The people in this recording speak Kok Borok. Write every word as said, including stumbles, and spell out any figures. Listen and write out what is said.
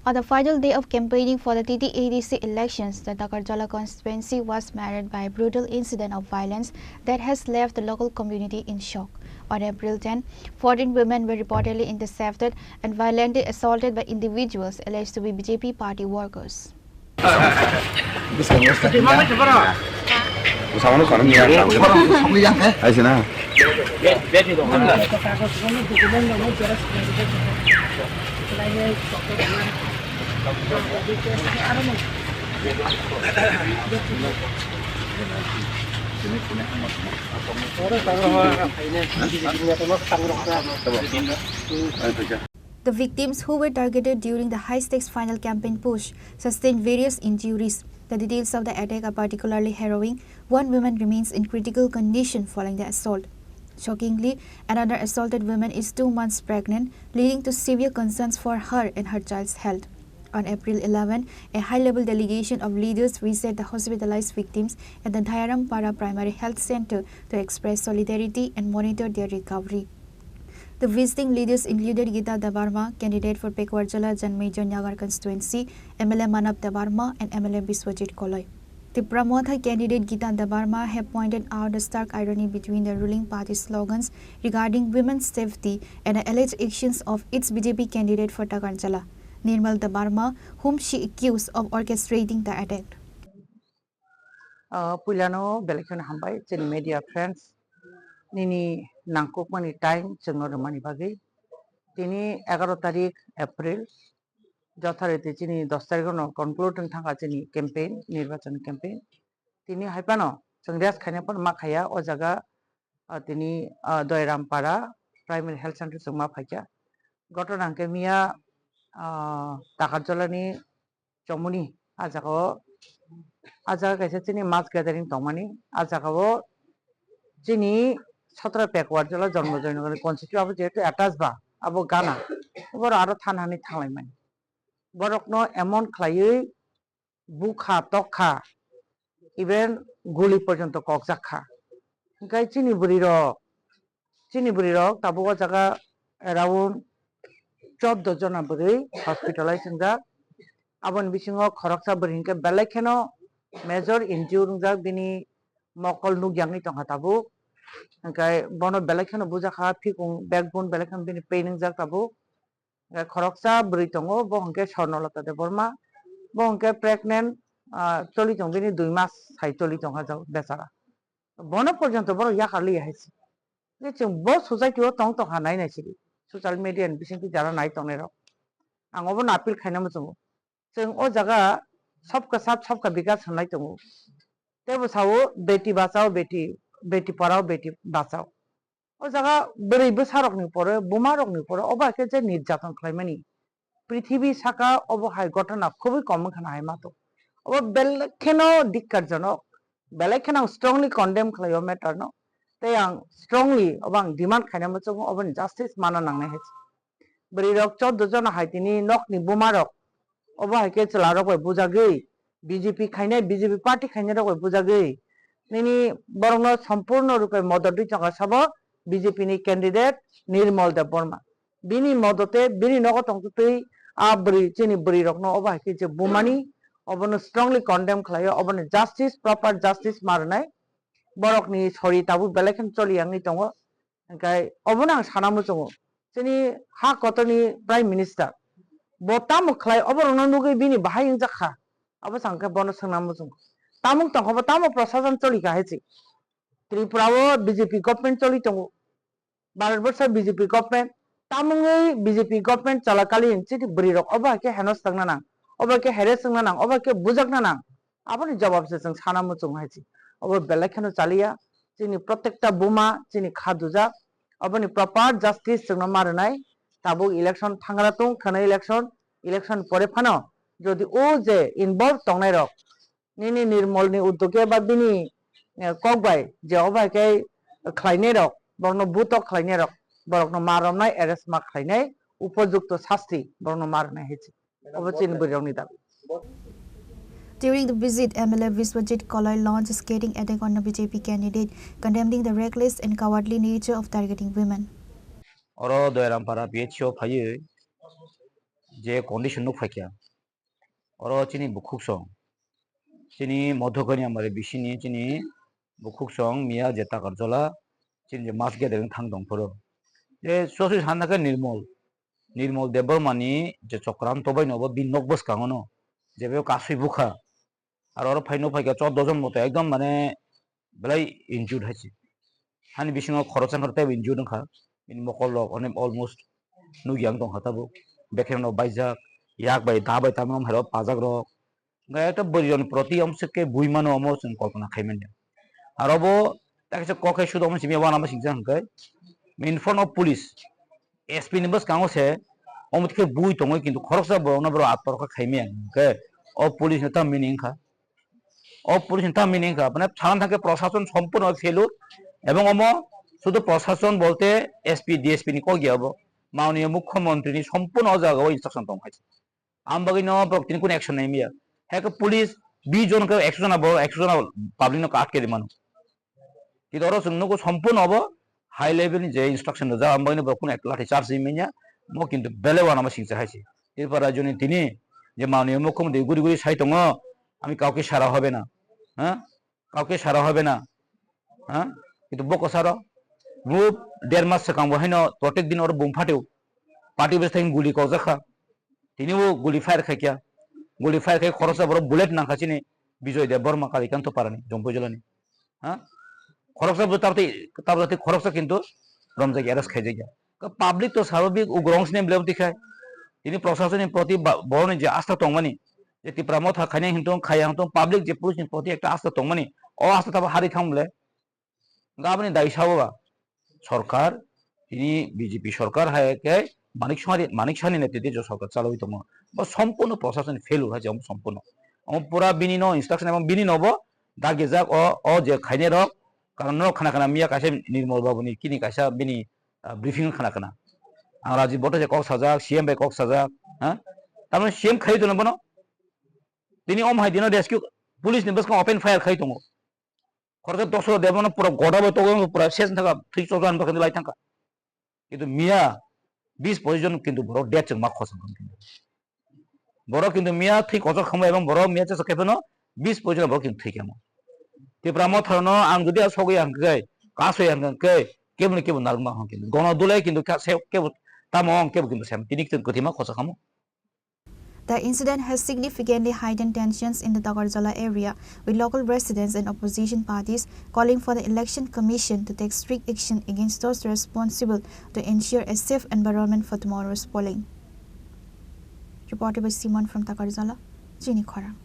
On the final day of campaigning for the T T A D C elections, the Takarjala constituency was marred by a brutal incident of violence that has left the local community in shock. On April ten, fourteen women were reportedly intercepted and violently assaulted by individuals alleged to be B J P party workers. The victims who were targeted during the high-stakes final campaign push sustained various injuries. The details of the attack are particularly harrowing. One woman remains in critical condition following the assault. Shockingly, another assaulted woman is two months pregnant, leading to severe concerns for her and her child's health. On April eleven, a high-level delegation of leaders visited the hospitalized victims at the Dayaram Para Primary Health Center to express solidarity and monitor their recovery. The visiting leaders included Gita Debbarma, candidate for Pekuarjala Janmejoi Nagar constituency, M L A Manav Debbarma, and M L A Biswajit Koloi. Tipra Motha candidate Gita Debbarma have pointed out the stark irony between the ruling party's slogans regarding women's safety and the alleged actions of its B J P candidate for Takarjala, Nirmal Debbarma, whom she accused of orchestrating the attack. Ah, puilano belai kheno hambai chini media friends, nini nangkukmani time chwngno rwmani bagwi. Tini egaroh tarik April, jothariti chini dos tarikno conclude wng thangkha chini campaign, nirbachon campaign. Tini hai phano chwng rest khaina phano ma khaiya o jaga, ah, tini, ah, Doirampara Primary Health Center chwng ma phaikha. Gotona hwnkhe miya, ah, Takarjalani Chomoni, ah jagao, ah jaga kaisa chini mass gathering tongmani, ah jagao chini Sotra Pekuarjala Janmejoi Nagar constituency abo jehetu attach ba, abo gana, borok aro thanhani thanglaimani. Borokno emon khlaiwi bukha, tokha, even guli porjonto kokjak kha. Hwnkhe chini bwrwirok, chini bwrwirok tabuk o jaga around chordo jona bwrwi hospitalize wngjak. Aboni bisingo khoroksa bwrwi hwnkhe belai kheno major injury wngjak, bini mokol nukyangwi tongkha tabuk. Hwnkhe bono belai kheno bujakha, phikung backbone belai kheno bini pain wngjak tabuk. Hwnkhe khoroksa bwrwi tongo, bo hwnkhe Swarnalata Debbarma, bo hwnkhe pregnant, ah, choli tong, bini dui mas sai choli tongkha jao bechara. Bono porjonto borok yakarliya hai se. Je chwng bo society o tong tongkha nai nai sidi. Social media ni bisingtwi jara nai tongnai rok. Ang obono appeal khaina muchungo. Chwng o jaga sabka saath sabka bikas hwnlai tongo. Teibo sao beti bachao beti, beti padhao beti bachao. O jaga bwrwi bwsarokni pore, bumarokni pore obo hai khe je nirjaton khlaimani. Prithibi saka obo hai gotona khubui kom wngkha na hai mato. Obo belai kheno dikkarjonok, belai kheno ang strongly condemn khlai o matter no. Tei ang strongly obo ang demand khaina muchungo oboni justice mana nangnai hai. Bwrwirok chordo jona hai tini nokni bumarok, obo hai khe chwlarok bai bujagwi, B J P khainai, B J P party khainairok bai bujagwi, nini borokno sompurno rupe modot rwi tongkha sabo B J P ni candidate Nirmal Debbarma. Bini modote, bini nogo tongtwtwi a bwrwi, chini bwrwirokno obo hai khe je bumani, obono strongly condemn khlaio, obono justice, proper justice ma rwnai. Borokni sori tabuk belai kheno choli yangwi tongo. Hwnkhe obono ang sana muchungo, chini ha kotorni Prime Minister bo tamo khlai, oborokno nugwi bini bahai wngjak kha, abo sa hwnkhe bono swngna muchungo. Tamung tongkha bo tamo prosason choli kha hai se. Tripura o B J P government choli tongo, Bharat borsho B J P government, tamungwi B J P government chalakali chini bwrwi rok obo hai khe henos tongna nang, obo hai khe harass wngna nang, obo hai khe bujakna nang. Aboni jawab se chwng sana muchung hai se. Obo belai kheno chaliya. Chini protekta buma chini kha dujak. Oboni proper justice chwngno ma rwnai. Tabuk election thangra tung khwna election, election pore phano jodi o je involve tongnai rok nini Nirmol ni udoge ba bini, eh, kok bai je obo hai khe khlainai rok, borokno butok khlainai rok, borokno ma romnai, arrest ma khlainai, upojukto sasti borokno ma rwnai hai se. Obo chini bwrwirokni dabi. During the visit, M L A Biswajit Koloi launched a scathing attack on the B J P candidate, condemning the reckless and cowardly nature of targeting women. Oro Doyarampara P H C o phaiwi, je condition nuk phaikha, oro chini bukhuk song, chini Modhokani Amari bisini chini bukhuk song miya je Takarjala, chini je mass gathering thang tong phuru. Je sosi sanna khe Nirmol, Nirmol Debbarmani je Chokranto bai nobo bini nok bwskango no, jebe kasui bukha. Aro oro phai nuk phaikha choddo jon moto ekdom mane belai injured hai se. Hani bisingo khoroksa wngkha teibo injured wngkha. Bini mokol rok almost nukya wng tongkha tabuk. Bekereng rok baijak, yak bai da bai tamo hai rok pajak rok. Hwnkhe ekta bwrwi rokni proti omo se khe bui mano omo chwng kolpona khai manya. Aro bo ta kisa kok hai sudo omo simi wana ma singcha hwnkhe in front of police, S P ni bwskango se omo khe bui tongwi kintu khoroksa borokno borok atorkha khai manya hwnkhe o police ni ta meaning wngkha. O police ni ta meaning wngkha, mane sana thangkhe prosason sompurno failure, ebong omo sudu prosason bolte S P, D S P ni kok ya obo, manoniyo mukhyamantri ni sompurno o jaga o instruction tong khai. Ang bagwi no borok tini kunu action nai maya. Hai khe police bis jon khe ekso jona borok, ekso jona public no khe atke rimano. Kintu oro chwng nugo sompurno obo high level ni je instruction rijak, ang bagwi no borok kunu ekta lathi charge ri manya, mo kintu belai uanama singcha hai se. Tripura rajyo ni tini je manoniyo mukhyamantri guri guri sai tongo, "আমি কাউকে ছাড়া হবে না, হ্যাঁ, কাউকে ছাড়া হবে না, হ্যাঁ?" Kintu bo kwcharo bo der mas swkang bo haino protek din oro bum phatio, party bwsai guli kokjak kha, tini bo guli fire khai kha, guli fire khai khoroksa borok bullet nang kha chini Bijoy Debbarma Kalikanto Parani Jompui Jilani. Ha? Khoroksa bo tabtwi, tabtwi khoroksa kintu romjak arrest khaijak ya. Ka public to sababik ugrong sini belai twi khai. Tini prosason ni proti ba-, boroni je asta tongmani, je Tipra Motha khainai hintong, khaya hintong, public je police ni proti ekta asta tongmani, o asta tabo hari thang bole. Gaboni dai sabo ba sorkar, tini B J P sorkar hai khe Manik Sahani, Manik Sahani netrite je sorkar chalwi tongo. Bo sompurno prosason failure hai je, omo sompurno. Omo pura bini no instruction ebong bini no bo dagijak o, o je khainai rok, karon no khana khana miya kaisa Nirmal Babu ni kini kaisa bini, ah, briefing khana khana. Ang Rajiv Bhattacharya kok sajak, C M bai kok sajak, ha? Tamoni C M khai tono bono. Tini om hai dino rescue police ni bwskango open fire khai tongo. Khoroksa dosro debano pura goda bai togo, pura ses thangkha, thwi chokjak ani bagwi lai thangkha. Kintu miya bis pochisjon kintu borok dead chwng ma khosong kha kintu. Borok kintu miya thwi kochok khamwi ebong borok miya chwsa khe phano bis pochisjon borok kintu thwi kha mo. Tipra Motha no ang jodi a sogwi ang khe, kasoi ang khe, kebo ni kebo narwk ma hwn kintu. Gono dulai kintu kha se kebo tamo ang kebo kintu sem tini kintu kwthwi ma khosok kha mo. The incident has significantly heightened tensions in the Takarjala area, with local residents and opposition parties calling for the Election Commission to take strict action against those responsible to ensure a safe environment for tomorrow's polling. Reported by Simon from Takarjala, Chini Khorang.